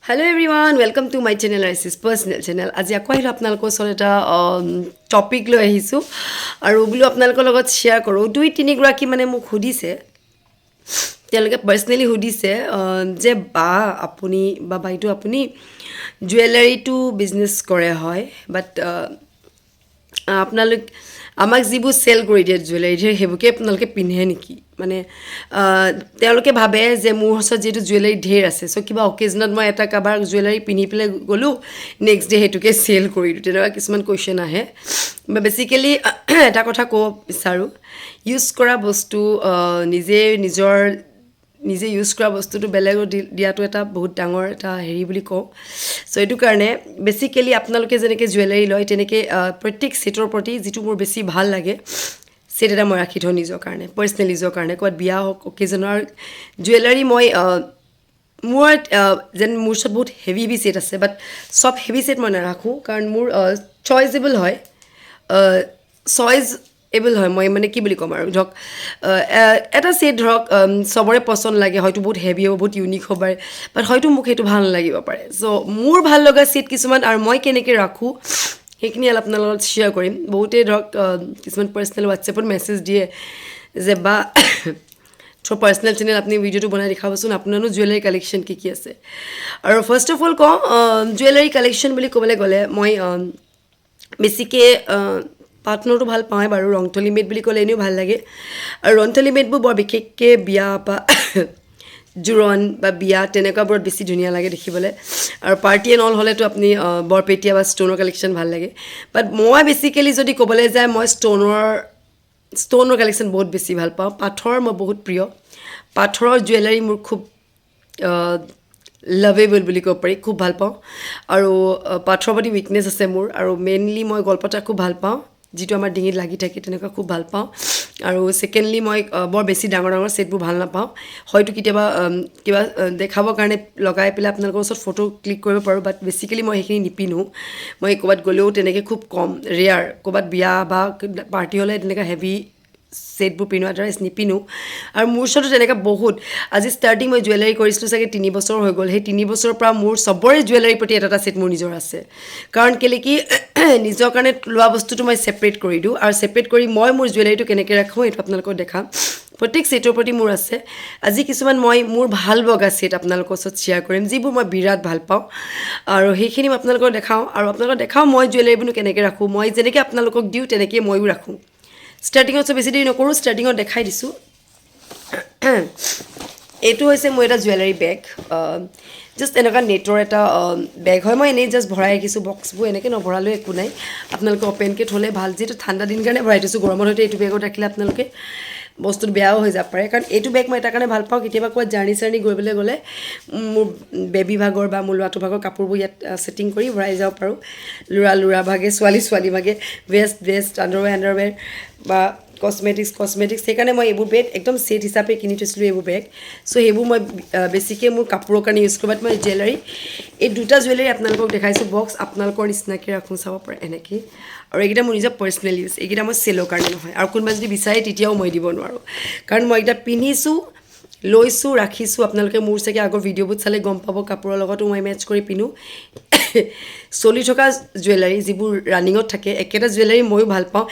Hello everyone, welcome to my channel, Risis personal channel. আজি আকৌ আহিলোঁ, আপোনালোকৰ ওচৰত এটা টপিক লৈ আহিছোঁ আৰু বোলো আপোনালোকৰ লগত শ্বেয়াৰ কৰোঁ। দুই তিনিগৰাকী মানে মোক সুধিছে, তেওঁলোকে পাৰ্চনেলি সুধিছে যে বা আপুনি বা বাইদেউ, আপুনি জুৱেলাৰীটো বিজনেছ কৰে হয়, বাট আপোনালোক আমাক যিবোৰ চেল কৰি দিয়ে জুৱেলাৰী, সেইবোৰকে আপোনালোকে পিন্ধে নেকি? মানে তেওঁলোকে ভাবে যে মোৰ ওচৰত যিহেতু জুৱেলাৰী ঢেৰ আছে, চ' কিবা অকেজনত মই এটা কাৰোবাৰ জুৱেলাৰী পিন্ধি পেলাই গ'লোঁ, নেক্সট ডে সেইটোকে চেল কৰি দিওঁ। তেনেকুৱা কিছুমান কুৱেশ্যন আহে। বা বেচিকেলি এটা কথা ক'ব বিচাৰোঁ, ইউজ কৰা বস্তু নিজে নিজৰ নিজে ইউজ কৰা বস্তুটো বেলেগক দিয়াটো এটা বহুত ডাঙৰ এটা হেৰি বুলি কওঁ। চ' এইটো কাৰণে বেচিকেলি আপোনালোকে যেনেকৈ জুৱেলাৰী লয়, তেনেকৈ প্ৰত্যেক ছেটৰ প্ৰতি যিটো মোৰ বেছি ভাল লাগে ছেট এটা মই ৰাখি থওঁ নিজৰ কাৰণে, পাৰ্চনেল নিজৰ কাৰণে, ক'ৰবাত বিয়া হওক, অকেজনৰ জুৱেলাৰী। মই মোৰ যেন মোৰ ওচৰত বহুত হেভি হেভি ছেট আছে, বাট চব হেভি ছেট মই নাৰাখোঁ, কাৰণ মোৰ চইচেবল হয়, চইচ এবল হয়। মই মানে কি বুলি ক'ম আৰু, ধৰক এটা ছেট ধৰক চবৰে পচন্দ লাগে, হয়তো বহুত হেভি হ'ব, বহুত ইউনিক হ'ব পাৰে, বাট হয়তো মোক সেইটো ভাল নালাগিব পাৰে। চ' মোৰ ভাল লগা ছেট কিছুমান আৰু মই কেনেকৈ ৰাখোঁ, সেইখিনি অলপ আপোনাৰ লগত শ্বেয়াৰ কৰিম। বহুতেই ধৰক কিছুমান পাৰ্চনেল হোৱাটছএপত মেছেজ দিয়ে যে বা থ্ৰ পাৰ্চনেল চেনেল আপুনি ভিডিঅ'টো বনাই দেখাবচোন, আপোনাৰো জুৱেলাৰী কালেকশ্যন কি কি আছে। আৰু ফাৰ্ষ্ট অফ অল কওঁ, জুৱেলাৰী কালেকশ্যন বুলি ক'বলৈ গ'লে মই বেছিকৈ পাটনৰটো ভাল পাওঁৱেই বাৰু। ৰংথলী মেড বুলি ক'লে এনেও ভাল লাগে আৰু ৰংথলী মেডবোৰ বৰ বিশেষকৈ বিয়া বা জোৰোণ বা বিয়া তেনেকুৱাবোৰত বেছি ধুনীয়া লাগে দেখিবলৈ। আৰু পাৰ্টি এণ্ড অল হ'লেতো আপুনি বৰপেটীয়া বা ষ্ট'নৰ কালেকশ্যন ভাল লাগে। বাট মই বেচিকেলি যদি ক'বলৈ যায়, মই ষ্ট'নৰ কালেকশ্যন বহুত বেছি ভাল পাওঁ। পাথৰ মই বহুত প্ৰিয়। পাথৰৰ জুৱেলাৰী মোৰ খুব লাভেবল বুলি ক'ব পাৰি, খুব ভাল পাওঁ। আৰু পাথৰৰ প্ৰতি উইকনেছ আছে মোৰ। আৰু মেইনলি মই গলপতা খুব ভাল পাওঁ, যিটো আমাৰ ডিঙিত লাগি থাকে, তেনেকুৱা খুব ভাল পাওঁ। আৰু ছেকেণ্ডলি মই বৰ বেছি ডাঙৰ ডাঙৰ ছেটবোৰ ভাল নাপাওঁ। হয়তো কেতিয়াবা কিবা দেখাবৰ কাৰণে লগাই পেলাই আপোনালোকৰ ওচৰত ফটো ক্লিক কৰিব পাৰোঁ, বাট বেচিকেলি মই সেইখিনি নিপিন্ধোঁ। মই ক'ৰবাত গ'লেও তেনেকৈ খুব কম, ৰেয়াৰ, ক'ৰবাত বিয়া বা পাৰ্টি হ'লে তেনেকুৱা হেভি ছেটবোৰ পিন্ধো, আদাৰৱাইজ নিপিন্ধো। আৰু মোৰ ওচৰতো তেনেকুৱা বহুত। আজি ষ্টাৰ্টিং মই জুৱেলাৰী কৰিছিলোঁ চাগে 3 বছৰ হৈ গ'ল। সেই 3 বছৰৰ পৰা মোৰ চবৰে জুৱেলাৰীৰ প্ৰতি এটা এটা ছেট মোৰ নিজৰ আছে। কাৰণ কেলৈ কি নিজৰ কাৰণে লোৱা বস্তুটো মই ছেপাৰেট কৰি দিওঁ আৰু ছেপাৰেট কৰি মই মোৰ জুৱেলাৰীটো কেনেকৈ ৰাখোঁ, সেইটো আপোনালোকক দেখাম। প্ৰত্যেক ছেটৰ প্ৰতি মোৰ আছে। আজি কিছুমান মই মোৰ ভাল লগা ছেট আপোনালোকৰ ওচৰত শ্বেয়াৰ কৰিম, যিবোৰ মই বিৰাট ভাল পাওঁ আৰু সেইখিনি মই আপোনালোকক দেখাওঁ। আৰু আপোনালোকক দেখাওঁ মই জুৱেলাৰীবোৰনো কেনেকৈ ৰাখোঁ। মই যেনেকৈ আপোনালোকক দিওঁ, তেনেকেই ময়ো ৰাখোঁ। ষ্টাৰ্টিঙত চ' বেছি দেৰি নকৰোঁ, ষ্টাৰ্টিঙত দেখাই দিছোঁ। এইটো হৈছে মোৰ এটা জুৱেলাৰী বেগ। জাষ্ট এনেকুৱা নেটৰ এটা বেগ হয়। মই এনেই জাষ্ট ভৰাই ৰাখিছোঁ বক্সবোৰ। এনেকৈ নভৰালেও একো নাই, আপোনালোকে অ'পেনকৈ থ'লে ভাল। যিহেতু ঠাণ্ডা দিন কাৰণে ভৰাই থৈছোঁ, গৰমত হয়তো এইটো বেগত ৰাখিলে আপোনালোকে বস্তুটো বেয়াও হৈ যাব পাৰে। কাৰণ এইটো বেগ মই এটা কাৰণে ভাল পাওঁ, কেতিয়াবা ক'ৰবাত জাৰ্ণি চাৰ্ণি কৰিবলৈ গ'লে মোৰ বেবী ভাগৰ বা মোৰ ল'ৰাটোৰ ভাগৰ কাপোৰবোৰ ইয়াত ছেটিং কৰি ভৰাই যাব পাৰোঁ। ল'ৰা ল'ৰা ভাগে, ছোৱালী ছোৱালী ভাগে, ভেষ্ট ভেষ্ট, আণ্ডাৰৱেৰ আণ্ডাৰৱেৰ বা কচমেটিক্স কচমেটিক্স। সেইকাৰণে মই এইবোৰ বেগ একদম ছেট হিচাপে কিনি থৈছিলোঁ এইবোৰ বেগ। চ' সেইবোৰ মই বেছিকৈ মোৰ কাপোৰৰ কাৰণে ইউজ কৰোঁ। বাট মই জুৱেলাৰী, এই দুটা জুৱেলাৰী আপোনালোকক দেখাইছোঁ, বক্স আপোনালোকৰ নিচিনাকৈ ৰাখোঁ, চাব পাৰে এনেকৈ। আৰু এইকেইটা মোৰ নিজৰ পাৰ্চনেল ইউজ, এইকেইটা মই চেলৰ কাৰণে নহয়। আৰু কোনোবাই যদি বিচাৰে, তেতিয়াও মই দিব নোৱাৰোঁ, কাৰণ মই এইকেইটা পিন্ধিছোঁ, লৈছোঁ, ৰাখিছোঁ। আপোনালোকে মোৰ চাগে আগৰ ভিডিঅ'বোৰ চালে গম পাব, কাপোৰৰ লগতো মই মেটচ কৰি পিন্ধোঁ। চলি থকা জুৱেলাৰী যিবোৰ ৰানিঙত থাকে, একেটা জুৱেলাৰী ময়ো ভাল পাওঁ।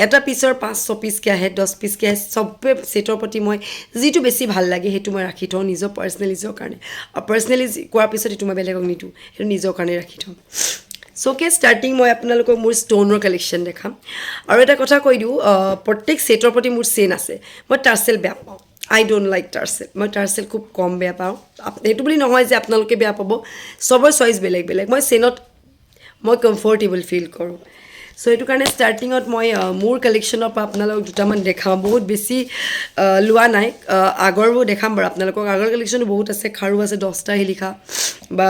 এটা পিচৰ পাঁচ ছয় পিচকৈ আহে, 10 পিচকৈ আহে। চবে ছেটৰ প্ৰতি মই যিটো বেছি ভাল লাগে, সেইটো মই ৰাখি থওঁ নিজৰ পাৰ্চনেল ইউজৰ কাৰণে। আৰু পাৰ্চনেলি কোৱাৰ পিছত এইটো মই বেলেগক নিদিওঁ, সেইটো নিজৰ কাৰণে ৰাখি থওঁ। চ' অ'কে, ষ্টাৰ্টিং মই আপোনালোকক মোৰ ষ্ট'নৰ কালেকশ্যন দেখাম। আৰু এটা কথা কৈ দিওঁ, প্ৰত্যেক ছেটৰ প্ৰতি মোৰ চেইন আছে। মই টাৰ্চেল বেয়া পাওঁ। I don't like tassel. মই টাৰ্চেল খুব কম বেয়া পাওঁ। সেইটো বুলি নহয় যে আপোনালোকে বেয়া পাব, চবৰ চইচ বেলেগ বেলেগ। মই চেইনত মই কমফৰ্টেবল ফিল কৰোঁ। চ' সেইটো কাৰণে ষ্টাৰ্টিঙত মই মোৰ কালেকশ্যনৰ পৰা আপোনালোকক দুটামান দেখাওঁ। বহুত বেছি লোৱা নাই। আগৰবোৰ দেখাম বাৰু আপোনালোকক। আগৰ কালেকশ্যনো বহুত আছে, খাৰু আছে 10টা শিলিখা বা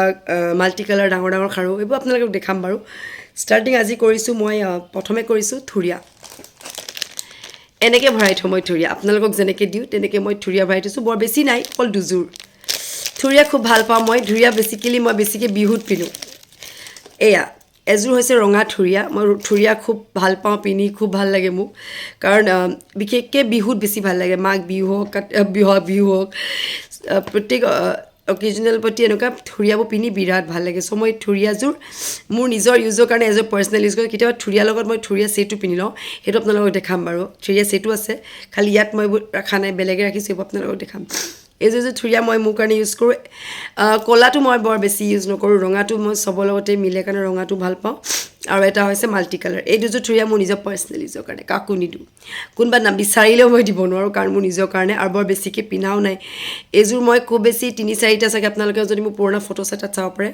মাল্টি কালাৰ ডাঙৰ ডাঙৰ খাৰু, এইবোৰ আপোনালোকক দেখাম বাৰু। ষ্টাৰ্টিং আজি কৰিছোঁ মই, প্ৰথমে কৰিছোঁ থুৰীয়া। এনেকৈ ভৰাই থওঁ মই থুৰীয়া। আপোনালোকক যেনেকৈ দিওঁ, তেনেকৈ মই থুৰীয়া ভৰাই থৈছোঁ। বৰ বেছি নাই, অকল দুযোৰ থুৰীয়া। খুব ভাল পাওঁ মই থুৰীয়া। বেচিকেলি মই বেছিকৈ বিহুত পিন্ধোঁ। এয়া এযোৰ হৈছে ৰঙা থুৰীয়া। মই থুৰীয়া খুব ভাল পাওঁ, পিন্ধি খুব ভাল লাগে মোক, কাৰণ বিশেষকৈ বিহুত বেছি ভাল লাগে। মাঘ বিহু হওক, বিহু হওক, প্ৰত্যেক অকেজনেল প্ৰতি এনেকুৱা থুৰিয়াবোৰ পিন্ধি বিৰাট ভাল লাগে। চ' মই থুৰিয়াযোৰ মোৰ নিজৰ ইউজৰ কাৰণে, এজ এ পাৰ্চনেল ইউজ কৰোঁ। কেতিয়াবা থুৰিয়াৰ লগত মই থুৰিয়া ছেটো পিন্ধি লওঁ, সেইটো আপোনালোকক দেখাম বাৰু। থুৰিয়া ছেটো আছে, খালি ইয়াত মই এইবোৰ ৰখা নাই, বেলেগে ৰাখিছোঁ, এইবোৰ আপোনালোকক দেখাম। এইযোৰ যোৰ থুৰিয়া মই মোৰ কাৰণে ইউজ কৰোঁ। ক'লাটো মই বৰ বেছি ইউজ নকৰোঁ, ৰঙাটো মই চবৰ লগতে মিলে কাৰণে ৰঙাটো ভাল পাওঁ। আৰু এটা হৈছে মাল্টি কালাৰ। এই দুযোৰ থুৰিয়া মোৰ নিজৰ পাৰ্চনেল ইউজৰ কাৰণে, কাকো নিদিওঁ। কোনোবা বিচাৰিলেও মই দিব নোৱাৰোঁ, কাৰণ মোৰ নিজৰ কাৰণে আৰু বৰ বেছিকৈ পিন্ধাও নাই। এইযোৰ মই খুব বেছি 3-4টা চাগে, আপোনালোকে যদি মোৰ পুৰণা ফটো চাই তাত চাব পাৰে।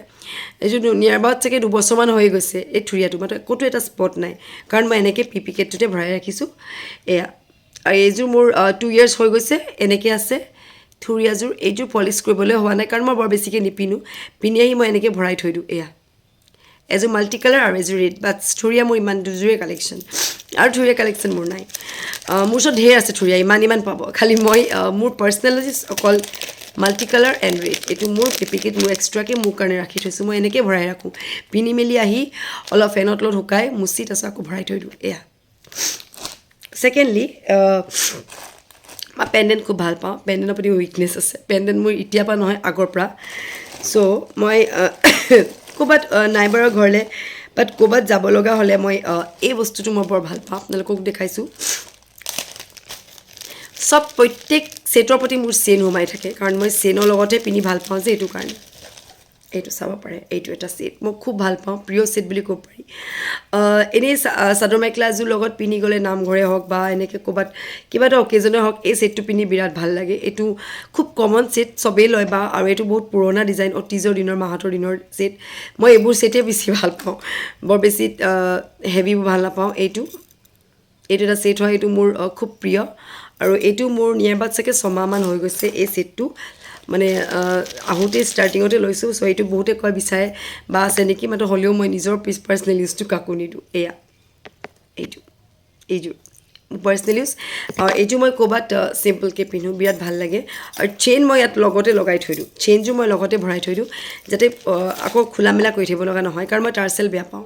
এইযোৰ নিয়াৰ এবাউট চাগে 2 বছৰমান হৈ গৈছে এই থুৰিয়াটো, মাত্ৰ ক'তো এটা স্পট নাই, কাৰণ মই এনেকৈ পিপি কেটটোতে ভৰাই ৰাখিছোঁ। এয়া, আৰু এইযোৰ মোৰ 2 ইয়েৰ্ছ হৈ গৈছে, এনেকৈ আছে থুৰিয়াযোৰ। এইযোৰ পলিচ কৰিবলৈ হোৱা নাই, কাৰণ মই বৰ বেছিকৈ নিপিন্ধো। পিন্ধি আহি মই এনেকৈ ভৰাই থৈ দিওঁ। এয়া এযোৰ মাল্টি কালাৰ আৰু এযোৰ ৰেড। বাট থুৰিয়া মোৰ ইমান দুযোৰে কালেকশ্যন, আৰু থুৰিয়া কালেকশ্যন মোৰ নাই। মোৰ ওচৰত ঢেৰ আছে থুৰিয়া, ইমান ইমান পাব। খালি মই মোৰ পাৰ্চনেল অকল মাল্টি কালাৰ এণ্ড ৰেড। এইটো মোৰ পিপিকিট মোৰ এক্সট্ৰাকৈ মোৰ কাৰণে ৰাখি থৈছোঁ। মই এনেকৈ ভৰাই ৰাখোঁ, পিন্ধি মেলি আহি অলপ ফেনৰ তলত শুকাই মুচি তাৰপিছত আকৌ ভৰাই থৈ দিওঁ। এয়া ছেকেণ্ডলি, মই পেণ্ডেণ্ট খুব ভাল পাওঁ। পেণ্ডেণ্টৰ প্ৰতি উইকনেছ আছে। পেণ্ডেণ্ট মোৰ এতিয়াৰ পৰা নহয়, আগৰ পৰা। চ' মই ক'ৰবাত নাইবাৰৰ ঘৰলৈ বাট ক'ৰবাত যাব লগা হ'লে মই এই বস্তুটো মই বৰ ভাল পাওঁ। আপোনালোকক দেখাইছোঁ। চব প্ৰত্যেক ছেটৰ প্ৰতি মোৰ চেইন সোমাই থাকে, কাৰণ মই চেইনৰ লগতে পিন্ধি ভাল পাওঁ যে, এইটো কাৰণে। এইটো চাব পাৰে, এইটো এটা ছেট মই খুব ভাল পাওঁ, প্ৰিয় ছেট বুলি ক'ব পাৰি। এনেই চাদৰ মেখেলা এযোৰ লগত পিন্ধি গ'লে, নামঘৰে হওক বা এনেকৈ ক'ৰবাত কিবা এটা অকেজনে হওক, এই ছেটটো পিন্ধি বিৰাট ভাল লাগে। এইটো খুব কমন ছেট, চবেই লয় বা আৰু এইটো বহুত পুৰণা ডিজাইন, অতীজৰ দিনৰ, মাহঁতৰ দিনৰ ছেট। মই এইবোৰ ছেটেই বেছি ভাল পাওঁ, বৰ বেছি হেভিবোৰ ভাল নাপাওঁ। এইটো এটা ছেট হয়, এইটো মোৰ খুব প্ৰিয়। আৰু এইটো মোৰ নিয়াৰ এবাউট চাগে ছমাহমান হৈ গৈছে এই ছেটটো, মানে আহোঁতেই ষ্টাৰ্টিঙতে লৈছোঁ। চ' এইটো বহুতে কয়, বিচাৰে বা আছে নেকি, মাত্ৰ হ'লেও মই নিজৰ পাৰ্চনেল ইউজটো কাকো নিদিওঁ। এয়া এইটো, এইযোৰ পাৰ্চনেল ইউজ। এইযোৰ মই ক'ৰবাত চিম্পলকৈ পিন্ধোঁ, বিৰাট ভাল লাগে। আৰু চেইন মই ইয়াত লগতে লগাই থৈ দিওঁ, চেইনযোৰ মই লগতে ভৰাই থৈ দিওঁ, যাতে আকৌ খোলা মেলা কৰি থাকিব লগা নহয়, কাৰণ মই টাৰ্চেল বেয়া পাওঁ।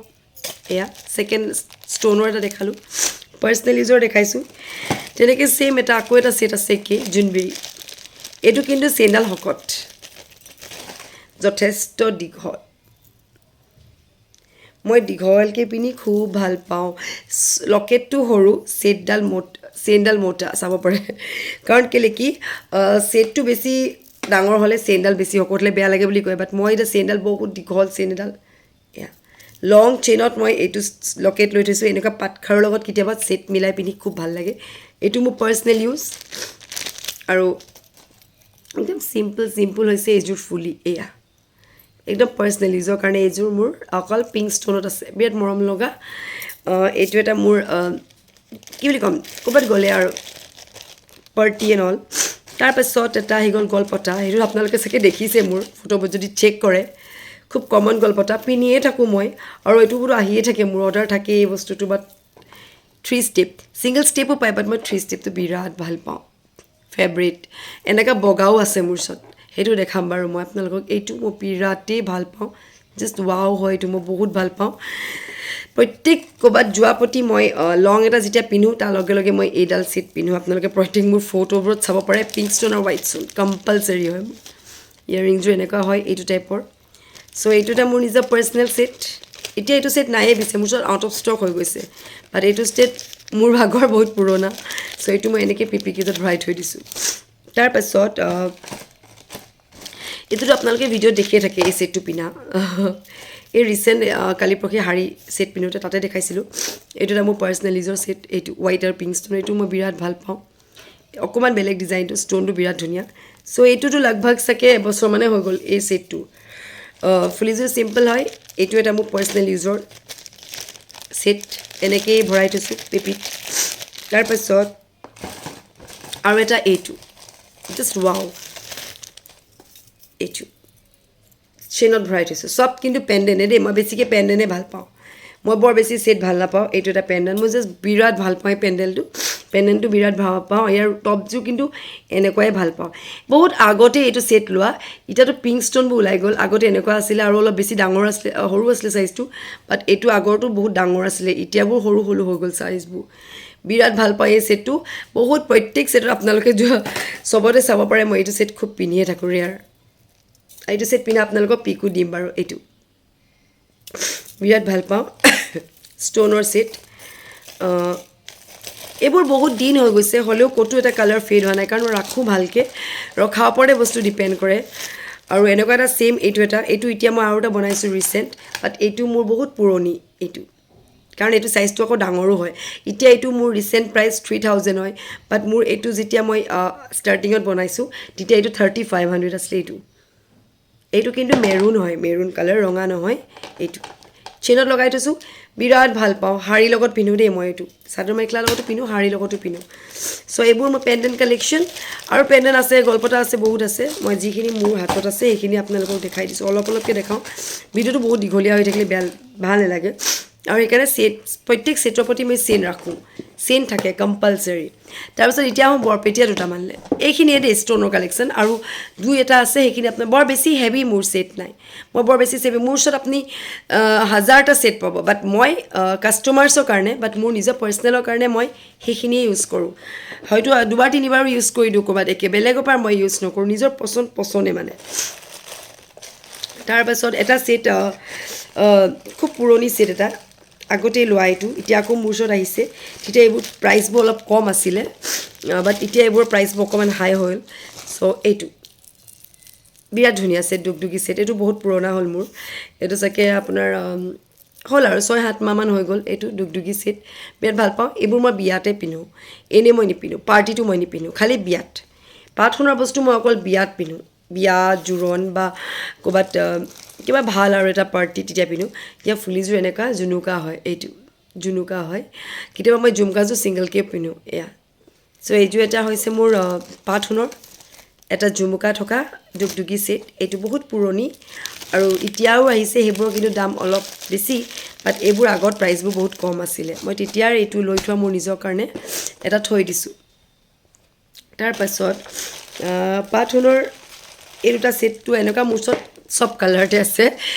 এয়া ছেকেণ্ড ষ্ট'নৰ এটা দেখালোঁ, পাৰ্চনেল ইউজৰ দেখাইছোঁ। তেনেকৈ ছেইম এটা আকৌ এটা ছেট আছে কি জোনবিৰি। এইটো কিন্তু চেইনডাল শকত, যথেষ্ট দীঘল। মই দীঘলকৈ পিন্ধি খুব ভাল পাওঁ। লকেটটো সৰু, চেইনডাল মোটা, চাব পাৰে। কাৰণ কেলৈ কি ছেটটো বেছি ডাঙৰ হ'লে চেইনডাল বেছি শকত হ'লে বেয়া লাগে বুলি কয়, বাট মই এতিয়া চেইনডাল বহুত দীঘল চেইন এডাল, এয়া লং চেইনত মই এইটো লকেট লৈ থৈছোঁ। এনেকুৱা পাটখাৰৰ লগত কেতিয়াবা ছেট মিলাই পিন্ধি খুব ভাল লাগে। এইটো মোৰ পাৰ্চনেল ইউজ আৰু একদম চিম্পল চিম্পল হৈছে এইযোৰ ফুলি। এয়া একদম পাৰ্চনেল ইউজৰ কাৰণে এইযোৰ মোৰ অকল পিংক ষ্ট'নত আছে, বিৰাট মৰম লগা। এইটো এটা মোৰ কি বুলি ক'ম, ক'ৰবাত গ'লে আৰু পাৰ্টি এণ্ড অল। তাৰপাছত এটা আহি গ'ল গলপতা। সেইটো আপোনালোকে চাগে দেখিছে মোৰ ফটোবোৰ যদি চেক কৰে। খুব কমন গলপতা, পিন্ধিয়ে থাকোঁ মই আৰু এইটো বোলো আহিয়ে থাকে, মোৰ অৰ্ডাৰ থাকে এই বস্তুটো। বাট থ্ৰী ষ্টেপ, ছিংগল ষ্টেপো পায়, বাট মই থ্ৰী ষ্টেপটো বিৰাট ভাল পাওঁ, ফেভৰেট। এনেকুৱা বগাও আছে মোৰ ওচৰত, সেইটো দেখাম বাৰু মই আপোনালোকক। এইটো মই বিৰাটেই ভাল পাওঁ, জাষ্ট ৱাও হয়, এইটো মই বহুত ভাল পাওঁ। প্ৰত্যেক ক'ৰবাত যোৱাৰ প্ৰতি মই লং এটা যেতিয়া পিন্ধোঁ, তাৰ লগে লগে মই এইডাল ছেট পিন্ধোঁ। আপোনালোকে প্ৰত্যেক মোৰ ফটোবোৰত চাব পাৰে, পিংক ষ্ট'ন আৰু হোৱাইট ষ্ট'ন কম্পালচাৰী হয় মোৰ। ইয়েৰিংযোৰ এনেকুৱা হয়, এইটো টাইপৰ। চ' এইটো এটা মোৰ নিজৰ পাৰ্চনেল ছেট। এতিয়া এইটো ছেট নায়েই পিছে মোৰ ওচৰত, আউট অফ ষ্টক হৈ গৈছে, বাট এইটো ছেট মোৰ ভাগৰ বহুত পুৰণা। চ' এইটো মই এনেকৈ পিপি কিটত ভৰাই থৈ দিছোঁ। তাৰপাছত এইটোতো আপোনালোকে ভিডিঅ'ত দেখিয়ে থাকে এই ছেটটো পিন্ধা। এই ৰিচেণ্ট কালি পৰহি শাৰী ছেট পিন্ধোতে তাতে দেখাইছিলোঁ। এইটো এটা মোৰ পাৰ্চনেল নিজৰ ছেট, এইটো হোৱাইট আৰু পিংক ষ্ট'ন। এইটো মই বিৰাট ভাল পাওঁ, অকণমান বেলেগ ডিজাইনটো, ষ্ট'নটো বিৰাট ধুনীয়া। চ' এইটোতো লগভগ চাগে এবছৰমানে হৈ গ'ল এই ছেটটো। ফুলিযোৰ চিম্পল হয়। এইটো এটা মোৰ পাৰ্চনেল ইউজৰ ছেট, এনেকৈয়ে ভৰাই থৈছোঁ পিপিত। তাৰপাছত আৰু এটা এইটো জাষ্ট ৱাও, এইটো চেইনত ভৰাই থৈছোঁ। চব কিন্তু পেণ্ডেনে দেই, মই বেছিকৈ পেণ্ডেনে ভাল পাওঁ, মই বৰ বেছি ছেট ভাল নাপাওঁ। এইটো এটা পেণ্ডেণ্ট, মই জাষ্ট বিৰাট ভাল পাওঁ এই পেণ্ডেলটো, পেণ্ডেণ্টটো বিৰাট ভাল পাওঁ। ইয়াৰ টপযোৰ কিন্তু এনেকুৱাই ভাল পাওঁ। বহুত আগতে এইটো ছেট লোৱা, এতিয়াতো পিংক ষ্ট'নবোৰ ওলাই গ'ল। আগতে এনেকুৱা আছিলে আৰু অলপ বেছি ডাঙৰ আছিলে, সৰু আছিলে চাইজটো, বাট এইটো আগৰটো বহুত ডাঙৰ আছিলে, এতিয়াবোৰ সৰু সৰু হৈ গ'ল চাইজবোৰ। বিৰাট ভাল পাওঁ এই ছেটটো বহুত। প্ৰত্যেক ছেটত আপোনালোকে যোৱা চবতে চাব পাৰে, মই এইটো ছেট খুব পিন্ধিয়ে থাকোঁ, ৰেয়াৰ। এইটো ছেট পিন্ধা আপোনালোকক পিকো দিম বাৰু। এইটো বিৰাট ভাল পাওঁ, ষ্ট'নৰ ছেট। এইবোৰ বহুত দিন হৈ গৈছে, হ'লেও ক'তো এটা কালাৰ ফেড হোৱা নাই, কাৰণ মই ৰাখোঁ ভালকৈ। ৰখাৰ ওপৰতে বস্তু ডিপেণ্ড কৰে। আৰু এনেকুৱা এটা ছেইম এইটো এটা, এইটো এতিয়া মই আৰু এটা বনাইছোঁ ৰিচেণ্ট, বাট এইটো মোৰ বহুত পুৰণি এইটো, কাৰণ এইটো চাইজটো আকৌ ডাঙৰো হয়। এতিয়া এইটো মোৰ ৰিচেণ্ট প্ৰাইচ 3000 হয়, বাট মোৰ এইটো যেতিয়া মই ষ্টাৰ্টিঙত বনাইছোঁ তেতিয়া এইটো 3500 আছিলে। এইটো কিন্তু মেৰুণ হয়, মেৰুণ কালাৰ, ৰঙা নহয়। এইটো চেইনত লগাই থৈছোঁ, বিৰাট ভাল পাওঁ। শাৰীৰ লগত পিন্ধোঁ দেই মই এইটো, চাদৰ মেখেলাৰ লগতো পিন্ধোঁ, শাৰীৰ লগতো পিন্ধোঁ। চ' এইবোৰ মোৰ পেণ্ডেণ্ট কালেকশ্যন। আৰু পেণ্ডেণ্ট আছে, গলপতা আছে, বহুত আছে। মই যিখিনি মোৰ হাতত আছে সেইখিনি আপোনালোকক দেখাই দিছোঁ, অলপ অলপকৈ দেখাওঁ। ভিডিঅ'টো বহুত দীঘলীয়া হৈ থাকিলে বেয়া ভাল নালাগে। আৰু সেইকাৰণে ছেট, প্ৰত্যেক ছেটৰ প্ৰতি মই চেইন ৰাখোঁ, চেইন থাকে কম্পালচাৰী। তাৰপিছত এতিয়া আহোঁ বৰপেটীয়া দুটামানলৈ। এইখিনিয়ে দেই ষ্ট'নৰ কালেকশ্যন। আৰু দুই এটা আছে, সেইখিনি আপোনাৰ বৰ বেছি হেভি মোৰ ছেট নাই। মই বৰ বেছি হেভি মোৰ ওচৰত আপুনি হাজাৰটা ছেট পাব, বাট মই কাষ্টমাৰ্ছৰ কাৰণে, বাট মোৰ নিজৰ পাৰ্চনেলৰ কাৰণে মই সেইখিনিয়ে ইউজ কৰোঁ। হয়তো দুবাৰ তিনিবাৰো ইউজ কৰি দিওঁ ক'ৰবাত, একে বেলেগৰ পৰা মই ইউজ নকৰোঁ, নিজৰ পচন্দে মানে। তাৰপাছত এটা ছেট, খুব পুৰণি ছেট এটা, আগতেই লোৱা এইটো, এতিয়া আকৌ মোৰ ওচৰত আহিছে। তেতিয়া এইবোৰ প্ৰাইচবোৰ অলপ কম আছিলে, বাট এতিয়া এইবোৰৰ প্ৰাইচবোৰ অকণমান হাই হ'ল। চ' এইটো বিৰাট ধুনীয়া ছেট, দুগদুগী ছেট। এইটো বহুত পুৰণা হ'ল মোৰ, এইটো চাগে আপোনাৰ হ'ল আৰু 6-7 মাহমান হৈ গ'ল। এইটো দুগদুগী ছেট বিৰাট ভাল পাওঁ। এইবোৰ মই বিয়াতে পিন্ধোঁ, এনেই মই নিপিন্ধোঁ। পাৰ্টিটো মই নিপিন্ধোঁ, খালি বিয়াত। পাত সোণৰ বস্তু মই অকল বিয়াত পিন্ধোঁ, বিয়া জোৰোণ বা ক'ৰবাত কিবা ভাল আৰু এটা পাৰ্টি তেতিয়া পিন্ধোঁ। এতিয়া ফুলিযোৰ এনেকুৱা জুনুকা হয়, এইটো জুনুকা হয়। কেতিয়াবা মই জুমকাযোৰ ছিংগলকৈ পিন্ধোঁ। এয়া চ' এইযোৰ এটা হৈছে মোৰ পাত সোণৰ এটা জুমুকা থকা দুগদুগী ছেট। এইটো বহুত পুৰণি আৰু এতিয়াও আহিছে। সেইবোৰৰ কিন্তু দাম অলপ বেছি, বাট এইবোৰ আগত প্ৰাইচবোৰ বহুত কম আছিলে। মই তেতিয়াৰ এইটো লৈ থোৱা মোৰ নিজৰ কাৰণে এটা থৈ দিছোঁ। তাৰপাছত পাত সোণৰ এই দুটা ছেটটো এনেকুৱা মোৰ ওচৰত চব কালাৰতে আছে,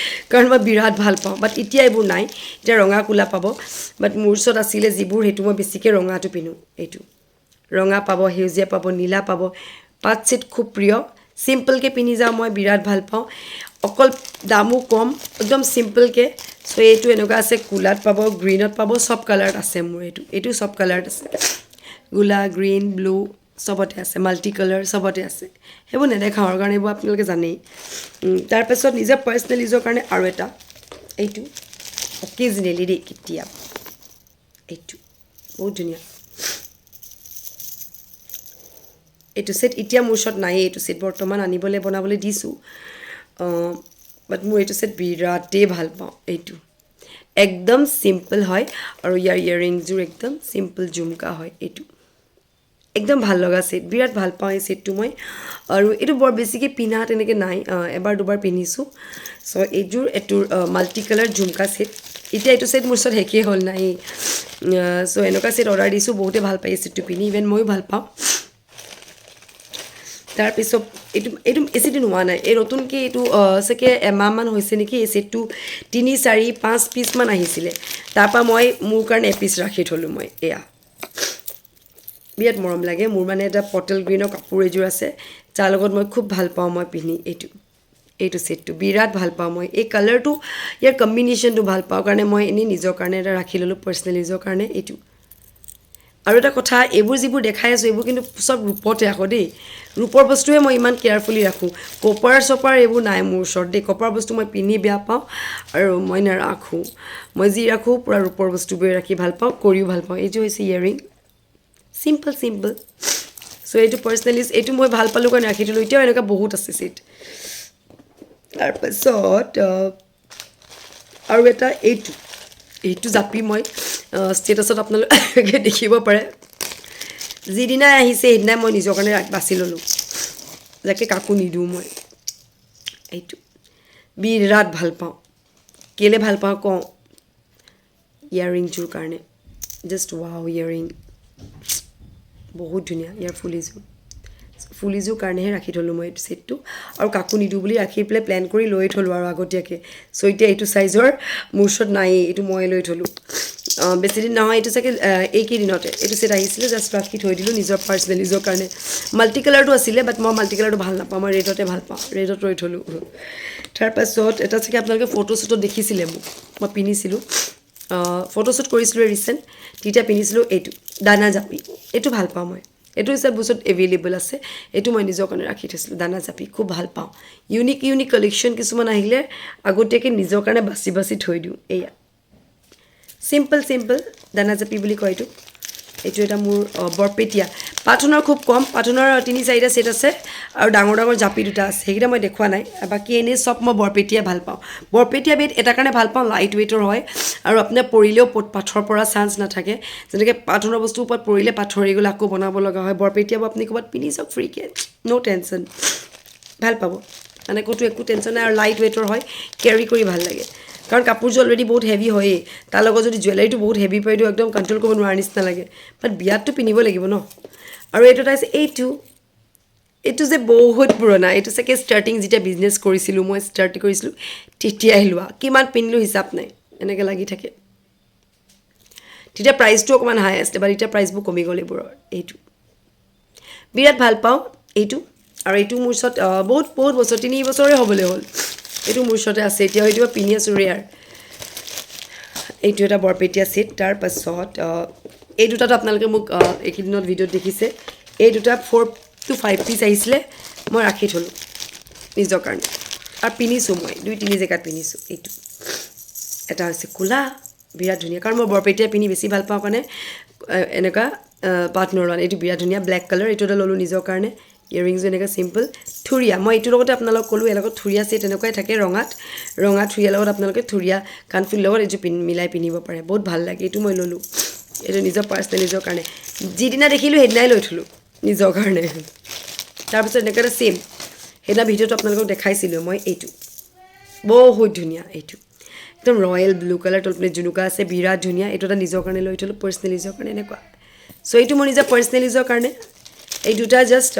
কাৰণ মই বিৰাট ভাল পাওঁ। বাট এতিয়া এইবোৰ নাই, এতিয়া ৰঙা ক'লা পাব, বাট মোৰ ওচৰত আছিলে যিবোৰ, সেইটো মই বেছিকৈ ৰঙাটো পিন্ধোঁ। এইটো ৰঙা পাব, সেউজীয়া পাব, নীলা পাব। পাত ছেট খুব প্ৰিয়, চিম্পলকৈ পিন্ধি যাওঁ মই, বিৰাট ভাল পাওঁ। অকল দামো কম, একদম চিম্পলকৈ। চ' এইটো এনেকুৱা আছে, ক'লাত পাব, গ্ৰীণত পাব, চব কালাৰত আছে মোৰ। এইটো চব কালাৰত আছে, গোলা, গ্ৰীণ, ব্লু চবতে আছে, মাল্টি কালাৰ চবতে আছে। সেইবোৰ নেদেখাওঁ আৰু, কাৰণ এইবোৰ আপোনালোকে জানেই। তাৰপাছত নিজৰ পাৰ্চনেল ইউজৰ কাৰণে আৰু এটা, এইটো অকেজনেলি দেই, কেতিয়া, এইটো বহুত ধুনীয়া। এইটো ছেট এতিয়া মোৰ ওচৰত নায়েই, এইটো ছেট বৰ্তমান আনিবলৈ বনাবলৈ দিছোঁ, বাট মোৰ এইটো ছেট বিৰাটেই ভাল পাওঁ। এইটো একদম চিম্পল হয় আৰু ইয়াৰ ইয়েৰিংযোৰ একদম চিম্পল জুমকা হয়। এইটো একদম ভাল লগা ছেট, বিৰাট ভাল পাওঁ এই ছেটটো মই। আৰু এইটো বৰ বেছিকৈ পিন্ধা তেনেকৈ নাই, এবাৰ দুবাৰ পিন্ধিছোঁ। চ' এইযোৰ এইটোৰ মাল্টি কালাৰ জুমকা ছেট। এতিয়া এইটো ছেট মোৰ ওচৰত শেষেই হ'ল, নাই। চ' এনেকুৱা ছেট অৰ্ডাৰ দিছোঁ, বহুতে ভাল পায় এই ছেটটো পিন্ধি, ইভেন ময়ো ভাল পাওঁ। তাৰপিছত এইটো বেছি দিন হোৱা নাই, এই নতুনকৈ এইটো চাগে এমাহমান হৈছে নেকি। এই ছেটটো 3, 4, 5 পিচমান আহিছিলে, তাৰপৰা মই মোৰ কাৰণে এপিচ ৰাখি থ'লোঁ মই। এয়া বিৰাট মৰম লাগে মোৰ, মানে এটা পটল গ্ৰীণৰ কাপোৰ এযোৰ আছে, যাৰ লগত মই খুব ভাল পাওঁ মই পিন্ধি। এইটো ছেটটো বিৰাট ভাল পাওঁ মই, এই কালাৰটো, ইয়াৰ কম্বিনেশ্যনটো ভাল পাওঁ কাৰণে মই এনেই নিজৰ কাৰণে এটা ৰাখি ল'লোঁ, পাৰ্চনেল ইউজৰ কাৰণে এইটো। আৰু এটা কথা, এইবোৰ যিবোৰ দেখাই আছোঁ এইবোৰ কিন্তু চব ৰূপতে আকৌ দেই, ৰূপৰ বস্তুহে মই ইমান কেয়াৰফুলি ৰাখোঁ। কপাৰ চপাৰ এইবোৰ নাই মোৰ ওচৰত দেই। কপাৰ বস্তু মই পিন্ধি বেয়া পাওঁ আৰু মই নাৰাখোঁ। মই যি ৰাখোঁ পূৰা ৰূপৰ বস্তুবোৰে ৰাখি ভাল পাওঁ, কৰিও ভাল পাওঁ। এইটো হৈছে ইয়েৰিং, চিম্পল চিম্পল। চ' এইটো পাৰ্চনেলি এইটো মই ভাল পালোঁ কাৰণে ৰাখি থ'লোঁ। এতিয়াও এনেকুৱা বহুত আছে ছেট। তাৰপাছত আৰু এটা এইটো জাপি মই ষ্টেটাছত আপোনালোকে দেখিব পাৰে। যিদিনাই আহিছে সেইদিনাই মই নিজৰ কাৰণে বাছি ল'লোঁ, যাকে কাকো নিদিওঁ মই। এইটো বিৰাট ভাল পাওঁ। কেলৈ ভাল পাওঁ কওঁ, ইয়াৰিংযোৰ কাৰণে। জাষ্ট ৱাও ইয়াৰিং, বহুত ধুনীয়া। ইয়াৰ ফুলিযোৰ কাৰণেহে ৰাখি থ'লোঁ মই এইটো ছেটটো, আৰু কাকো নিদিওঁ বুলি ৰাখি পেলাই প্লেন কৰি লৈ থ'লোঁ আৰু আগতীয়াকৈ। চ' এতিয়া এইটো চাইজৰ মোৰ ওচৰত নায়েই, এইটো মই লৈ থ'লোঁ। বেছিদিন নহয়, এইটো চাগে এইকেইদিনতে এইটো ছেট আহিছিলে। জাষ্ট ৰাখি থৈ দিলোঁ নিজৰ পাৰ্চনেল ইউজৰ কাৰণে। মাল্টি কালাৰটো আছিলে, বাট মই মাল্টি কালাৰটো ভাল নাপাওঁ, মই ৰেডতে ভাল পাওঁ, ৰেডত ৰৈ থ'লোঁ। তাৰপাছত এটা চাগে আপোনালোকে ফটোশ্বুটত দেখিছিলে মোক, মই পিন্ধিছিলোঁ, ফটোশ্বুট কৰিছিলোঁ ৰিচেণ্ট, তেতিয়া পিন্ধিছিলোঁ এইটো দানা জাপি। এইটো ভাল পাওঁ মই, এইটো হিচাপ বস্তুত এভেইলেবল আছে। এইটো মই নিজৰ কাৰণে ৰাখি থৈছিলোঁ। দানা জাপি খুব ভাল পাওঁ। ইউনিক ইউনিক কালেকশ্যন কিছুমান আহিলে আগতীয়াকৈ নিজৰ কাৰণে বাছি বাছি থৈ দিওঁ। এয়া চিম্পল চিম্পল দানা জাপি বুলি কয় এইটো। এইটো এটা মোৰ বৰপেটীয়া পাথনৰ, খুব কম পাথনৰ তিনি চাৰিটা ছেট আছে আৰু ডাঙৰ ডাঙৰ জাপি দুটা আছে, সেইকেইটা মই দেখুওৱা নাই। বাকী এনেই চব মই বৰপেটীয়া ভাল পাওঁ। বৰপেটীয়া বেড এটা কাৰণে ভাল পাওঁ, লাইট ৱেইটৰ হয় আৰু আপোনাৰ পৰিলেও পাথৰ পৰা চান্স নাথাকে। যেনেকৈ পাথৰৰ বস্তুৰ ওপৰত পৰিলে পাথৰ গ'লে আকৌ বনাব লগা হয়। বৰপেটীয়াবোৰ আপুনি ক'ৰবাত পিন্ধি যাওক ফ্ৰীকৈ, ন' টেনশ্যন, ভাল পাব, মানে ক'তো একো টেনশ্যন নাই আৰু লাইট ৱেইটৰ হয়, কেৰি কৰি ভাল লাগে। কাৰণ কাপোৰযোৰ অলৰেডি বহুত হেভি হয়েই, তাৰ লগত যদি জুৱেলাৰীটো বহুত হেভি পৰে, এইটো একদম কণ্ট্ৰল কৰিব নোৱাৰা নিচিনা লাগে। বাট বিয়াততো পিন্ধিব লাগিব ন। আৰু এইটো এটা আছে, এইটো যে বহুত পুৰণা, এইটো চাগে ষ্টাৰ্টিং যেতিয়া বিজনেছ কৰিছিলোঁ, মই ষ্টাৰ্ট কৰিছিলোঁ তেতিয়াই লোৱা। কিমান পিন্ধিলোঁ হিচাপ নাই, এনেকৈ লাগি থাকে। তেতিয়া প্ৰাইচটো অকণমান হাই আছিলে, বাট এতিয়া প্ৰাইচবোৰ কমি গ'ল এইবোৰৰ। এইটো বিৰাট ভাল পাওঁ এইটো। আৰু এইটো মোৰ ওচৰত বহুত বহুত বছৰ, 3 বছৰে হ'বলৈ হ'ল, এইটো মোৰ ওচৰতে আছে এতিয়া। এইটো মই পিন্ধি আছোঁ, ৰেয়াৰ। এইটো এটা বৰপেটীয়া ছেট। তাৰপাছত এই দুটাটো আপোনালোকে মোক এইকেইদিনত ভিডিঅ'ত দেখিছে। এই দুটা 4 টু 5 পিচ আহিছিলে, মই ৰাখি থ'লোঁ নিজৰ কাৰণে আৰু পিন্ধিছোঁ মই দুই তিনি জেগাত পিন্ধিছোঁ। এইটো এটা হৈছে ক'লা, বিৰাট ধুনীয়া। কাৰণ মই বৰপেটীয়া পিন্ধি বেছি ভাল পাওঁ কাৰণে এনেকুৱা পাটনৰ লোৱা। এইটো বিৰাট ধুনীয়া ব্লেক কালাৰ, এইটো এটা ল'লোঁ নিজৰ কাৰণে। ইয়েৰিংছো এনেকৈ চিম্পল থুৰীয়া। মই এইটোৰ লগতে আপোনালোক ক'লোঁ, ইয়াৰ লগত থুৰীয়া ছেট এনেকুৱাই থাকে ৰঙাত। ৰঙা থুৰীয়াৰ লগত আপোনালোকে থুৰীয়া কাণফুলিৰ লগত এইযোৰ মিলাই পিন্ধিব পাৰে, বহুত ভাল লাগে। এইটো মই ল'লোঁ, এইটো নিজৰ পাৰ্চনেল নিজৰ কাৰণে। যিদিনা দেখিলোঁ সেইদিনাই লৈ থ'লোঁ নিজৰ কাৰণে। তাৰপিছত এনেকুৱা এটা ছেইম, সেইদিনা ভিডিঅ'টো আপোনালোকক দেখাইছিলোঁ মই। এইটো বহুত ধুনীয়া, এইটো একদম ৰয়েল ব্লু কালাৰ, তলত মানে জুনুকা আছে, বিৰাট ধুনীয়া। এইটো এটা নিজৰ কাৰণে লৈ থ'লোঁ, পাৰ্চনেল ইউজৰ কাৰণে এনেকুৱা। চ' এইটো মোৰ নিজৰ পাৰ্চনেল ইউজৰ কাৰণে এই দুটা জাষ্ট।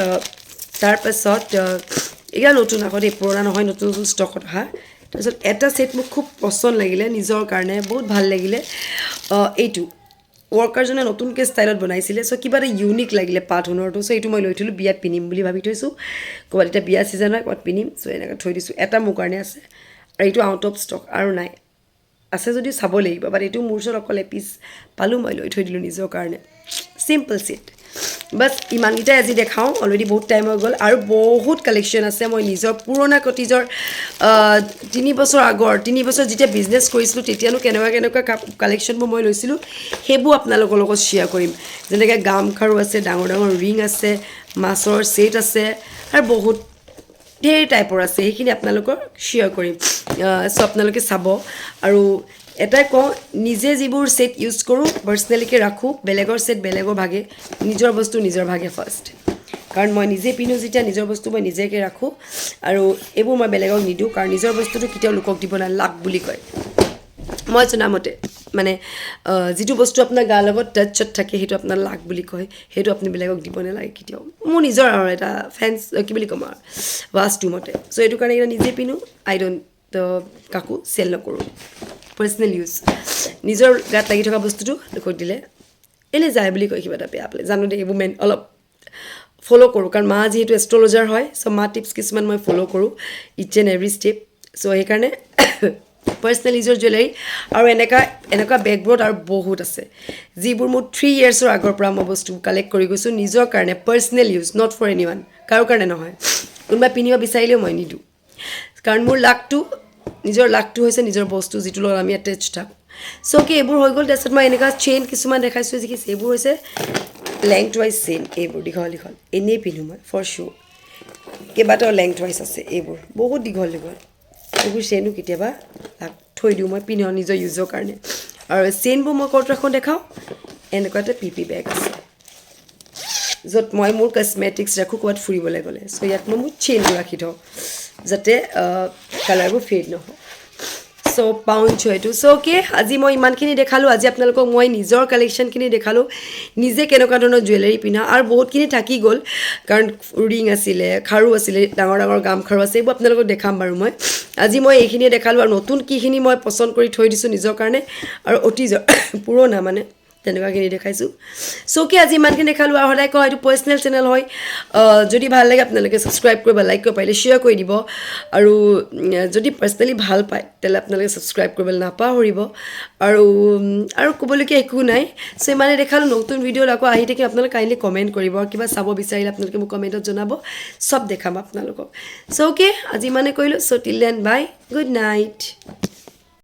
তাৰপাছত এইকেইটা নতুন আকৌ দেই, পুৰণা নহয়, নতুন নতুন ষ্টকত অহা। তাৰপিছত এটা ছেট মোক খুব পচন্দ লাগিলে, নিজৰ কাৰণে বহুত ভাল লাগিলে। এইটো ৱৰ্কাৰজনে নতুনকৈ ষ্টাইলত বনাইছিলে, চ' কিবা এটা ইউনিক লাগিলে পাত সোণৰটো। চ' এইটো মই লৈ থ'লোঁ, বিয়াত পিন্ধিম বুলি ভাবি থৈছোঁ। ক'ৰবাত এতিয়া বিয়া ছিজন হয়, ক'ৰবাত পিন্ধিম। চ' এনেকৈ থৈ দিছোঁ, এটা মোৰ কাৰণে আছে। আৰু এইটো আউট অফ ষ্টক, আৰু নাই, আছে যদিও চাব লাগিব। বাট এইটো মোৰ ওচৰত অকল এপিচ পালোঁ, মই লৈ থৈ দিলোঁ নিজৰ কাৰণে। Simple set. বাছ, ইমানকেইটাই আজি দেখাওঁ, অলৰেডি বহুত টাইম হৈ গ'ল আৰু বহুত কালেকশ্যন আছে। মই নিজৰ পুৰণা কটিজৰ 3 বছৰ আগৰ, 3 বছৰ যেতিয়া বিজনেছ কৰিছিলোঁ, তেতিয়ানো কেনেকুৱা কেনেকুৱা কালেকশ্যনবোৰ মই লৈছিলোঁ, সেইবোৰ আপোনালোকৰ লগত শ্বেয়াৰ কৰিম। যেনেকৈ গামখাৰু আছে, ডাঙৰ ডাঙৰ ৰিং আছে, মাছৰ ছেট আছে আৰু বহুত ধেৰ টাইপৰ আছে, সেইখিনি আপোনালোকক শ্বেয়াৰ কৰিম। চ' আপোনালোকে চাব। আৰু এটাই কওঁ, নিজে যিবোৰ ছেট ইউজ কৰোঁ পাৰ্চনেলিকৈ ৰাখোঁ, বেলেগৰ ছেট বেলেগৰ ভাগে, নিজৰ বস্তু নিজৰ ভাগে ফাৰ্ষ্ট। কাৰণ মই নিজে পিন্ধোঁ যেতিয়া, নিজৰ বস্তু মই নিজেকে ৰাখোঁ আৰু এইবোৰ মই বেলেগক নিদিওঁ। কাৰণ নিজৰ বস্তুটো কেতিয়াও লোকক দিব নালাগে, লাক বুলি কয় মই জনামতে। মানে যিটো বস্তু আপোনাৰ গাৰ লগত টাচত থাকে, সেইটো আপোনাৰ লাক বুলি কয়, সেইটো আপুনি বেলেগক দিব নালাগে কেতিয়াও। মোৰ নিজৰ আৰু এটা ফেন্স কি বুলি ক'ম আৰু বাস্তুৰ মতে। চ' এইটো কাৰণে এইকেইটা নিজে পিন্ধোঁ, আই don't, কাকো চেল নকৰোঁ, পাৰ্চনেল ইউজ। নিজৰ গাত লাগি থকা বস্তুটো লোকক দিলে এনেই যায় বুলি কয় কিবা এটা বেয়া পালে। জানো দেই, এইবোৰ মেইন অলপ ফ'ল' কৰোঁ, কাৰণ মা যিহেতু এষ্ট্ৰলজাৰ হয়, চ' মা টিপছ কিছুমান মই ফ'ল' কৰোঁ ইচ এণ্ড এভৰি ষ্টেপ। চ' সেইকাৰণে পাৰ্চনেল ইউজৰ জুৱেলাৰী আৰু এনেকুৱা এনেকুৱা বেগবোৰত আৰু বহুত আছে, যিবোৰ মোৰ 3 ইয়েৰ্ছৰ আগৰ পৰা মই বস্তু কালেক্ট কৰি গৈছোঁ নিজৰ কাৰণে, personal use, not for anyone, কাৰো কাৰণে নহয়। কোনোবাই পিন্ধিব বিচাৰিলেও মই নিদিওঁ, কাৰণ মোৰ লাকটো, নিজৰ লাকটো হৈছে নিজৰ বস্তু যিটোৰ লগত আমি এটেচ থাকোঁ। চ' কি এইবোৰ হৈ গ'ল। তাৰপিছত মই এনেকুৱা চেইন কিছুমান দেখাইছোঁ, যিখিনি এইবোৰ হৈছে লেংথ ৱাইজ চেইন। এইবোৰ দীঘল দীঘল এনেই পিন্ধোঁ মই ফৰ শ্বিয়'ৰ। কেইবাটাও লেংথ ৱাইজ আছে, এইবোৰ বহুত দীঘল দীঘল। এইবোৰ চেইনো কেতিয়াবা থৈ দিওঁ মই, পিন্ধো নিজৰ ইউজৰ কাৰণে। আৰু চেইনবোৰ মই ক'ত ৰাখোঁ দেখাওঁ। এনেকুৱা এটা পিপি বেগ আছে, য'ত মই মোৰ কচমেটিক্স ৰাখোঁ ক'ৰবাত ফুৰিবলৈ গ'লে। চ' ইয়াত মই মোৰ চেইনবোৰ ৰাখি থওঁ, যাতে কালাৰবোৰ ফেড নহয়। চ' পাউঞ্চ হয় এইটো। চ' অ'কে, আজি মই ইমানখিনি দেখালোঁ। আজি আপোনালোকক মই নিজৰ কালেকশ্যনখিনি দেখালোঁ, নিজে কেনেকুৱা ধৰণৰ জুৱেলাৰী পিন্ধা। আৰু বহুতখিনি থাকি গ'ল, কাৰণ ৰিং আছিলে, খাৰু আছিলে, ডাঙৰ ডাঙৰ গাম খাৰু আছে, এইবোৰ আপোনালোকক দেখাম বাৰু। মই আজি মই এইখিনিয়ে দেখালোঁ আৰু নতুন কিখিনি মই পচন্দ কৰি থৈ দিছোঁ নিজৰ কাৰণে আৰু অতীজৰ পুৰণা মানে তেনেকুৱাখিনি দেখাইছোঁ। চ' কি আজি ইমানখিনি দেখালোঁ। আৰু সদায় কওঁ, এইটো পাৰ্চনেল চেনেল হয়। যদি ভাল লাগে আপোনালোকে ছাবস্ক্ৰাইব কৰিব, লাইক কৰিব, পাৰিলে শ্বেয়াৰ কৰি দিব। আৰু যদি পাৰ্চনেলি ভাল পায়, তেতিয়াহ'লে আপোনালোকে ছাবস্ক্ৰাইব কৰিবলৈ নাপাহৰিব। আৰু ক'বলগীয়া একো নাই। চ' ইমানে দেখালোঁ। নতুন ভিডিঅ'ত আকৌ আহি থাকিম। আপোনালোকে কাইণ্ডলি কমেণ্ট কৰিব আৰু কিবা চাব বিচাৰিলে আপোনালোকে মোক কমেণ্টত জনাব, চব দেখাম আপোনালোকক। চ' অ'কে, আজি ইমানে কৰিলোঁ। So till then, bye, good night.